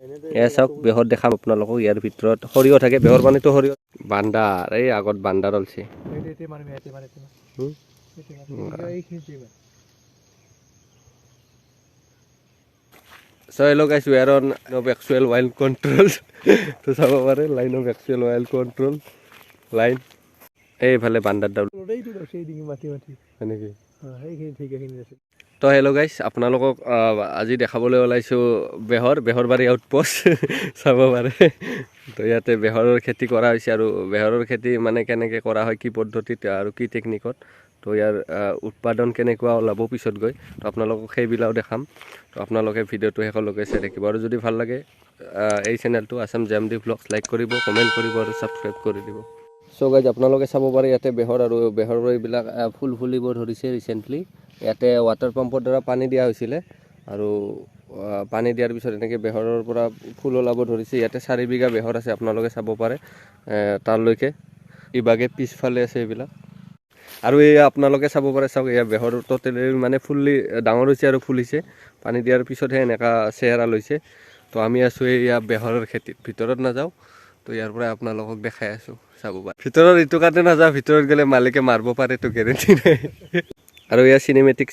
এয়া চাওক, বেহৰ দেখাম আপোনালোকক। ইয়াৰ ভিতৰত সৰিয়হ থাকে, বেহৰ পানীটো সৰিয়হ। বান্দাৰ এই আগত বান্দাৰ ওলছে। হুম? So hello guys, we are on of actual wild control. তো চাব পাৰে, line of actual wild control line. এইফালে বান্দাৰ ডাউল হয় নেকি? তো হেল্ল' গাইজ, আপোনালোকক আজি দেখাবলৈ ওলাইছোঁ বেহৰবাৰী আউটপোষ্ট, চাব পাৰে। তো ইয়াতে বেহৰৰ খেতি কৰা হৈছে আৰু বেহৰৰ খেতি মানে কেনেকৈ কৰা হয়, কি পদ্ধতিত আৰু কি টেকনিকত, তো ইয়াৰ উৎপাদন কেনেকুৱা ওলাব পিছত গৈ, তো আপোনালোকক সেইবিলাকো দেখাম। তো আপোনালোকে ভিডিঅ'টো শেষলৈকে চাই থাকিব আৰু যদি ভাল লাগে এই চেনেলটো Assam gem D vlogs, like কৰিব, কমেণ্ট কৰিব আৰু ছাবস্ক্ৰাইব কৰি দিব। চ' গাইজ, আপোনালোকে চাব পাৰে ইয়াতে বেহৰ আৰু বেহৰৰ এইবিলাক ফুল ফুলিব ধৰিছে ৰিচেণ্টলি। ইয়াতে ৱাটাৰ পাম্পৰ দ্বাৰা পানী দিয়া হৈছিলে আৰু পানী দিয়াৰ পিছত এনেকৈ বেহৰৰ পৰা ফুল ওলাব ধৰিছে। ইয়াতে 4 বিঘা বেহৰ আছে, আপোনালোকে চাব পাৰে। তালৈকে ইভাগে পিছফালে আছে এইবিলাক। আৰু এই আপোনালোকে চাব পাৰে, চাওক এয়া বেহৰ টোটেলি মানে ফুলি ডাঙৰ হৈছে আৰু ফুলিছে। পানী দিয়াৰ পিছতহে এনেকুৱা চেহেৰা লৈছে। তো আমি আছোঁ এয়া বেহৰৰ খেতিত, ভিতৰত নাযাওঁ। তো ইয়াৰ পৰাই আপোনালোকক দেখাই আছোঁ, চাব পাৰে। ভিতৰত এইটো কাৰণে নাযাওঁ, ভিতৰত গ'লে মালিকে মাৰিব পাৰে, তো গেৰেণ্টি নাই। আৰু এয়া cinematic.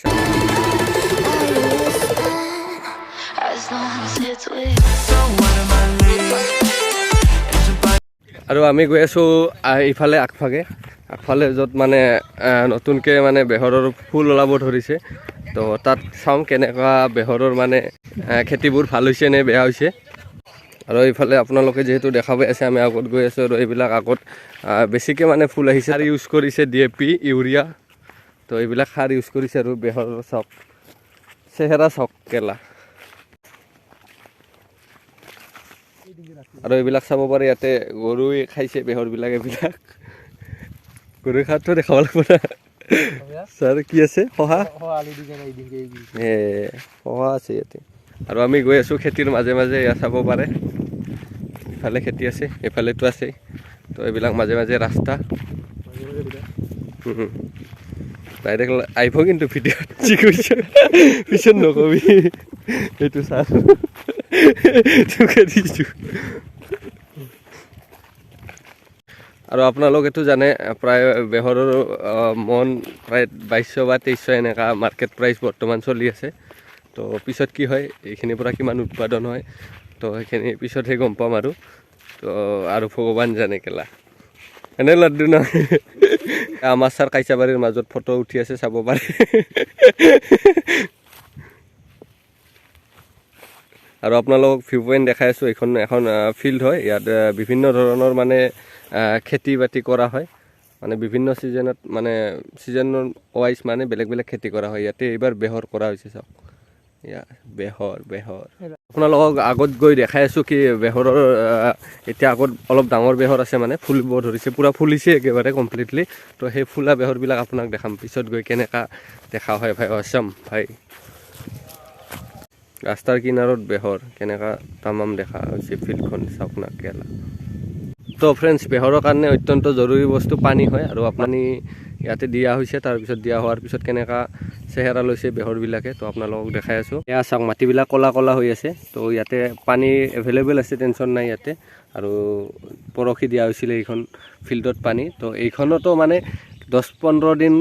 As long as it's with আৰু আমি গৈ আছোঁ ইফালে আগফাগে, আগফালে য'ত মানে নতুনকৈ মানে বেহৰৰ ফুল ওলাব ধৰিছে। তো তাত চাওঁ কেনেকুৱা বেহৰৰ মানে খেতিবোৰ ভাল হৈছে নে বেয়া হৈছে। আৰু এইফালে আপোনালোকে যিহেতু দেখা পাই আছে, আমি আগত গৈ আছোঁ আৰু এইবিলাক আগত বেছিকৈ মানে ফুল আহিছে। সাৰ ইউজ কৰিছে, ডি এ পি, ইউৰিয়া, তো এইবিলাক সাৰ ইউজ কৰিছে। আৰু বেহৰৰ চাওক চেহেৰা, চাওক কেলা। আৰু এইবিলাক চাব পাৰে, ইয়াতে গৰুৱে খাইছে বেহৰবিলাক। এইবিলাক গৰুৱে খোৱাটো দেখাব লাগিব না ছাৰ? কি আছে? শহা, এ শহা আছে ইয়াতে। আৰু আমি গৈ আছোঁ খেতিৰ মাজে মাজে, এয়া চাব পাৰে। ইফালে খেতি আছে, এইফালেতো আছে। তো এইবিলাক মাজে মাজে ৰাস্তা ডাইৰেক্ট আহিব কিন্তু ভিডিঅ'ত যি কৈছ পিছত নকবি। এইটো ছাৰ তোকে দিছোঁ। আৰু আপোনালোকেতো জানে প্ৰায় বেহৰৰ মন প্ৰায় 2200 বা 2300 এনেকুৱা মাৰ্কেট প্ৰাইচ বৰ্তমান চলি আছে। তো পিছত কি হয়, এইখিনিৰ পৰা কিমান উৎপাদন হয়, তো সেইখিনি পিছতহে গম পাম আৰু। তো আৰু ভগৱান জানে কেলা এনে লাড্ডু নহয়। আমাৰ ছাৰ কাইচাবাৰীৰ মাজত ফটো উঠি আছে, চাব পাৰে। আৰু আপোনালোকক ভিউ পইণ্ট দেখাই আছোঁ। এইখন এখন ফিল্ড হয়, ইয়াত বিভিন্ন ধৰণৰ মানে খেতি বাতি কৰা হয়। মানে বিভিন্ন ছিজনত মানে ছিজনৰ ৱাইজ মানে বেলেগ বেলেগ খেতি কৰা হয়। ইয়াতে এইবাৰ বেহৰ কৰা হৈছে, চাওক এয়া বেহৰ। বেহৰ আপোনালোকক আগত গৈ দেখাই আছোঁ কি বেহৰৰ এতিয়া আগত অলপ ডাঙৰ বেহৰ আছে, মানে ফুলিব ধৰিছে, পূৰা ফুলিছে একেবাৰে কমপ্লিটলি। তো সেই ফুলা বেহৰবিলাক আপোনাক দেখাম পিছত গৈ কেনেকুৱা দেখা হয়। ভাই অসম ভাই, ৰাস্তাৰ কিনাৰত বেহৰ কেনেকুৱা তামাম দেখা হৈছে ফিল্ডখন, চাওক না কেলা। তো ফ্ৰেণ্ডছ, বেহৰৰ কাৰণে অত্যন্ত জৰুৰী বস্তু পানী হয় আৰু পানী ইয়াতে দিয়া হৈছে। তাৰপিছত দিয়া হোৱাৰ পিছত কেনেকুৱা চেহেৰা লৈছে বেহৰবিলাকে, তো আপোনালোকক দেখাই আছোঁ। এয়া চাওক, মাটিবিলাক ক'লা ক'লা হৈ আছে। তো ইয়াতে পানী এভেইলেবল আছে, টেনশ্যন নাই ইয়াতে। আৰু পৰহি দিয়া হৈছিলে এইখন ফিল্ডত পানী। তো এইখনতো মানে 10-15 দিন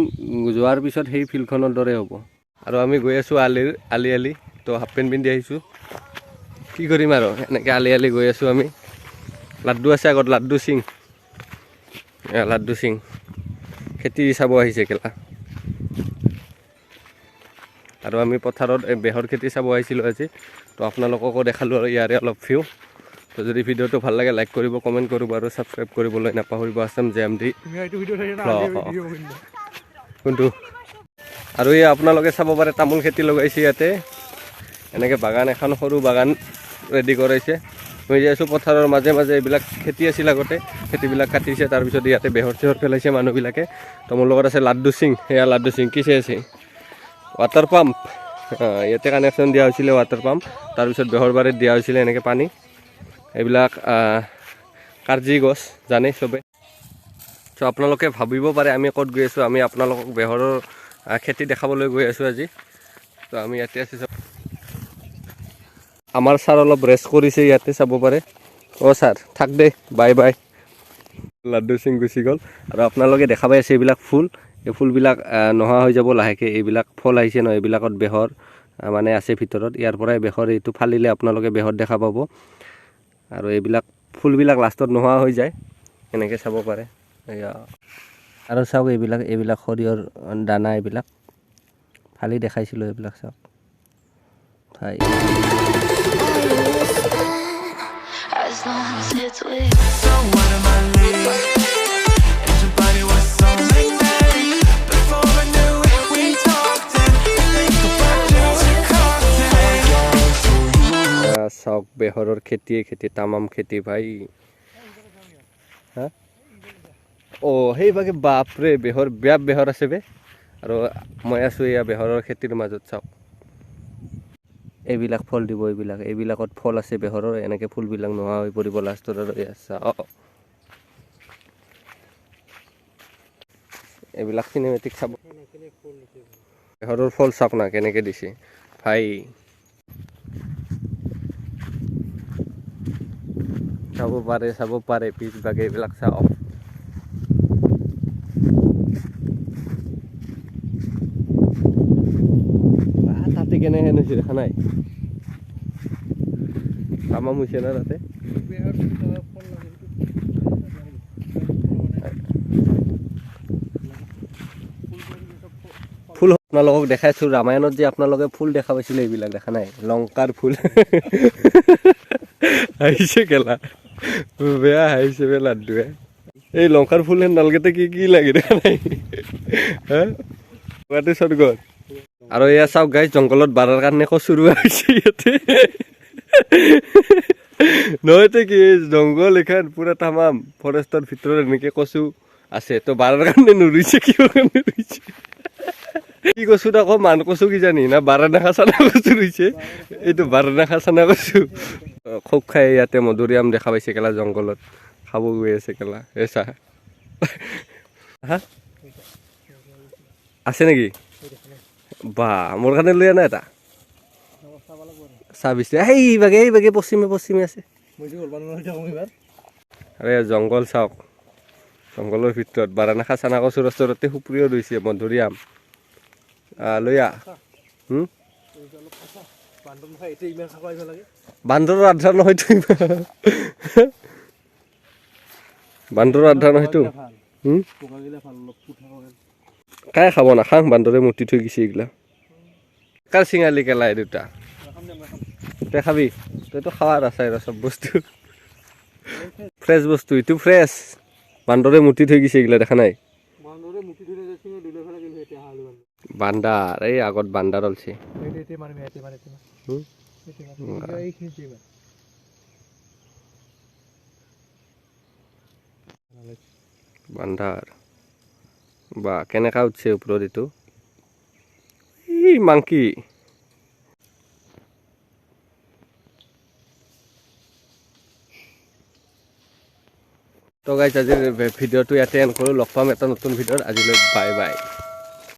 যোৱাৰ পিছত সেই ফিল্ডখনৰ দৰে হ'ব। আৰু আমি গৈ আছোঁ আলিৰ আলি আলি, তো হাফ পেণ্ট পিন্ধি আহিছোঁ, কি কৰিম আৰু, এনেকৈ আলি আলি গৈ আছোঁ আমি। লাড্ডু আছে আগত, লাড্ডু সিং, এ লাড্ডু সিং খেতি চাব আহিছে কেলা। আৰু আমি পথাৰত এই বেহৰ খেতি চাব আহিছিলোঁ আজি। তো আপোনালোককো দেখালোঁ আৰু ইয়াৰে অলপ ভিউ। তো যদি ভিডিঅ'টো ভাল লাগে লাইক কৰিব, কমেণ্ট কৰিব আৰু ছাবস্ক্ৰাইব কৰিবলৈ নাপাহৰিব। আছাম জে এম ডি কোনটো। আৰু এই আপোনালোকে চাব পাৰে তামোল খেতি লগাইছে ইয়াতে, এনেকৈ বাগান এখন সৰু বাগান ৰেডি কৰাইছে। মই যাই আছোঁ পথাৰৰ মাজে মাজে, এইবিলাক খেতি আছিল আগতে, খেতিবিলাক কাটিছে। তাৰপিছত ইয়াতে বেহৰ চেহৰ পেলাইছে মানুহবিলাকে। তো মোৰ লগত আছে লাড্ডু সিং, সেয়া লাড্ডু সিং কি চাই আছে? ৱাটাৰ পাম্প ইয়াতে কানেকশ্যন দিয়া হৈছিলে, ৱাটাৰ পাম্প। তাৰপিছত বেহৰবাৰীত দিয়া হৈছিলে এনেকৈ পানী। এইবিলাক কাৰ্জি গছ জানে চবে। ত' আপোনালোকে ভাবিব পাৰে আমি ক'ত গৈ আছোঁ। আমি আপোনালোকক বেহৰৰ খেতি দেখাবলৈ গৈ আছোঁ আজি। তো আমি ইয়াতে আছোঁ। আমাৰ ছাৰ অলপ ৰেষ্ট কৰিছে ইয়াতে, চাব পাৰে। অ' ছাৰ, থাক দে, বাই বাই। লাড্ডু সিং গুচি গ'ল। আৰু আপোনালোকে দেখা পাই আছে এইবিলাক ফুল। এই ফুলবিলাক নোহোৱা হৈ যাব লাহেকৈ। এইবিলাক ফল আহিছে ন, এইবিলাকত বেহৰ মানে আছে ভিতৰত। ইয়াৰ পৰাই বেহৰ এইটো ফালিলে আপোনালোকে বেহৰ দেখা পাব। আৰু এইবিলাক ফুলবিলাক লাষ্টত নোহোৱা হৈ যায়, এনেকৈ চাব পাৰে। এয়া আৰু চাওক, এইবিলাক সৰিয়হৰ দানা, এইবিলাক ফালি দেখাইছিলোঁ, এইবিলাক চাওক ভাই। As long as it's with So out of my league. And your body was so magnetic. Before I knew it, we talked and think about you cocktail. চাওক, বেহৰৰ খেতিয়ে খেতি, তামাম খেতি ভাই। হা, অ' সেইভাগে বাপৰে, বেহৰ বেয়া বেহৰ আছে বে। আৰু মই আছোঁ এয়া বেহৰৰ খেতিৰ মাজত। চাওক, এইবিলাক ফল দিব, এইবিলাকত ফল আছে বেহৰৰ। এনেকৈ ফুলবিলাক নোহোৱা হৈ পৰিব লাষ্টত। আৰু এয়া চাওক, এইবিলাক চিনেমেটিক চাব। বেহৰৰ ফল চাওক না কেনেকৈ দিছে ভাই। চাব পাৰে, চাব পাৰে পিছভাগে এইবিলাক চাওক। তাতে কেনেহেন হৈছে দেখা নাই? তামাম হৈছে না তাতে? ফুল আপোনালোকক দেখাইছোঁ, ৰামায়ণত যে আপোনালোকে ফুল দেখা পাইছিলে, এইবিলাক দেখা নাই? লংকাৰ ফুল আহিছে কেলা, বেয়া আহিছে বে লাড্ডুৱে। এই লংকাৰ ফুল হেন নালগেতে কি কি লাগে দেখা নাই? হা, গুৱাহাটী স্বৰ্গত। আৰু এয়া চাওক গাইজ, জংঘলত বাৰাৰ কাৰণে কচু ৰোৱা হৈছে ইয়াতে। নহয়তো কি, জংঘল এইখন পুৰা তামাম ফৰেষ্টৰ ভিতৰত এনেকে কচু আছে, তো বাৰাৰ কাৰণে নুৰুইছে, কিহৰ কাৰণে ৰুইছে? কি কচু আকৌ মান কচু কিজানি না বাৰানাখা চানা কচু ৰুইছে। এইটো বাৰানাখা চানা কচু খুব খাই। ইয়াতে মধুৰিআম দেখা পাইছে কেলা, জংঘলত খাব গৈ আছে কেলা। এই চাহ হা আছে নেকি? বা, মোৰ কাৰণে লৈ আনা এটা চাহ বিচে। এইভাগে পশ্চিমে পশ্চিমে আছে। আৰু এই জংঘল চাওক, জংঘলৰ ভিতৰত বাৰানাখা চানা কচুৰ ওচৰতে সুপ্ৰিয় ৰুইছে মধুৰিআম। লৈ আহ। বান্দৰৰ আধা নহয়তো, বান্দৰৰ আধা নহয়তো। কাই খাব নাখাং, বান্দৰে মুতি থৈ গৈছে এইগিলা। কাৰ চিঙালি কেলা এই দুটা তই খাবি? তইতো খাৱাৰ আছে আৰু চব বস্তু ফ্ৰেছ বস্তু, এইটো ফ্ৰেছ। বান্দৰে মুতি থৈ গৈছে এইগিলা, দেখা নাই? বান্দাৰ এই আগত বান্দাৰ ওলছে। বান্দাৰ বা কেনেকা উঠছে ওপৰত এইটো। এই মাংকি। তো গাইজ, আজিৰ ভিডিঅ'টো ইয়াতে এণ্ড কৰোঁ। লগ পাম এটা নতুন ভিডিঅ'ত। আজিলৈ বাই বাই।